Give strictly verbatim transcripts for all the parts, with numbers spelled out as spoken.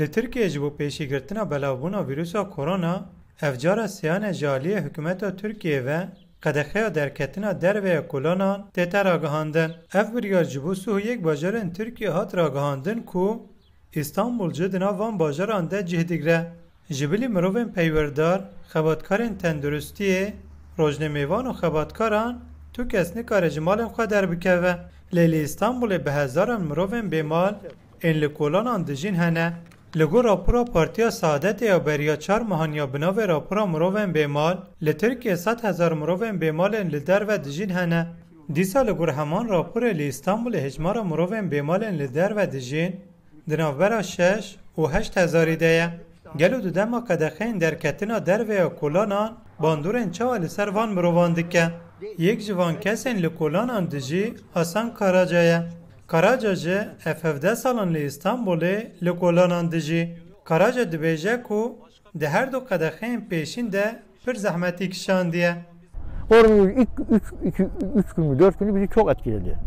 Li Tirkiyeyê ji bo pêşîgirtina belavbûna vîrusa korona, ev cara sêyan e ji aliyê hikûmeta Tirkiyeyê ve qedexeya derketina derve ya kolanan tête ragihandin. Ev biryar ji bo sih û yek bajarên Tirkiyê hat ragihandin ku Îstanbul jî di nav van bajaran de cih digre. Ji bilî mirovên peywerdar, xebatkarên tenduristiyê, rojnamêvan û xebatkaran tu kes nikare ji malên xwe derbikeve. Lê li Îstanbulê bi hezaran mirovên bêmal ên li kolanan dijîn hene. Li gor rapora Partiya Saadetê ya beriya çar mehan ya bi navê Rapora Mirovên Bêmal, li Tirkiyê sed hezar mirovên bêmal ên li derve dijîn hene. Dîsa li gor heman raporê li Îstanbulê hejmara mirovên bêmal ên li derve dijîn di navbera şeş û heşt hezarî de ye. Gelo di dema qedexeyên derketina derve ya kolanan bandorên çawa li ser van mirovan dike? Yek ji van kesên li kolanan dijî Hasan Karaca ye. Karaca ji ev hevdeh salan li Îstanbulê li kolanan dijî. Karaca dibêje ku di her du qedexeyên pêşîn de pir zehmetî kişandiye. Korona ilk üç, iki, üç gün mü, dört günü bizi çok etkiledi.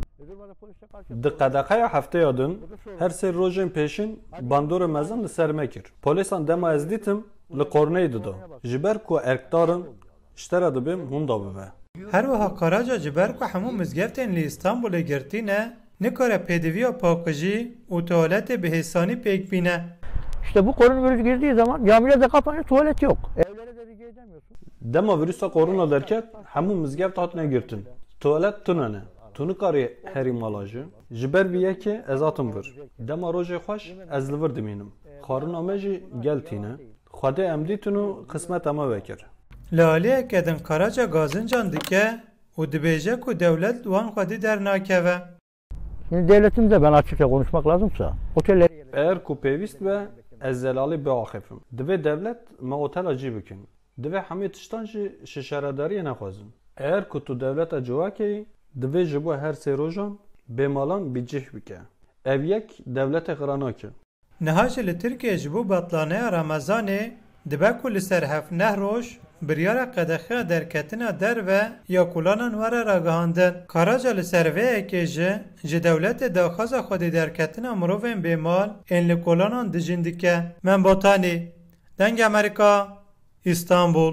Di qedexeya hefteya din her sê rojên pêşîn bandorê mezin li ser me kir. Polîsan dema ez dîtim li qorneyê dida. Ji ber ku erkdar in, ji te re dibêm hûn da bibe. Her wiha Karaca ji ber ku hemû mizgeftên li Îstanbulê girtî ne, nikare pêdiviya paqijî û tuwaletê bi hêsanî pêk bîne. İşte bu koronavirüs girdiği zaman camiler de kapanıyor, tuvalet yok. Evlere de rica edemiyorsun. Dema vîrusa korona derket, hemû mizgeft hatine girtin. Tuwalet tune ne. Tu nikarî herî mala jî. Ji ber vî yekê ez hatim vir. Dema rojê xweş ez li vir dimînim. Xwarina me jî gel tîne. Xwedê em dîtin û qismeta me vekir. Li aliyeke din Karaca gazincan dike û dibêje ku dewlet li wan xwedî dernakeve. Şimdi devletimize ben açıkça konuşmak lazımsa otelleri Eger ku pêwîst be, ez zelalî biaxifim. Divê dewlet me otela cî bikin. Divê hemî tiştan jî şişeredariyê nexwazin. Eger ku tu dewleta civakê yî, divê ji bo her sê rojan bêmalan bicih bike. Ev yek dewletê xira nake. Niha jî li Tirkiyeyê ji bo betlaneya Remezanê dibe ku li ser heft neh roj biryara qedexeya derketina derve ya kolanan were ragihandin. Karaca li ser vê yekê jî ji dewletê daxwaza xwedî derketina mirovên bêmal ên li kolanan dijîn dike. Membotanî, Dengê Amerîka, Îstanbul.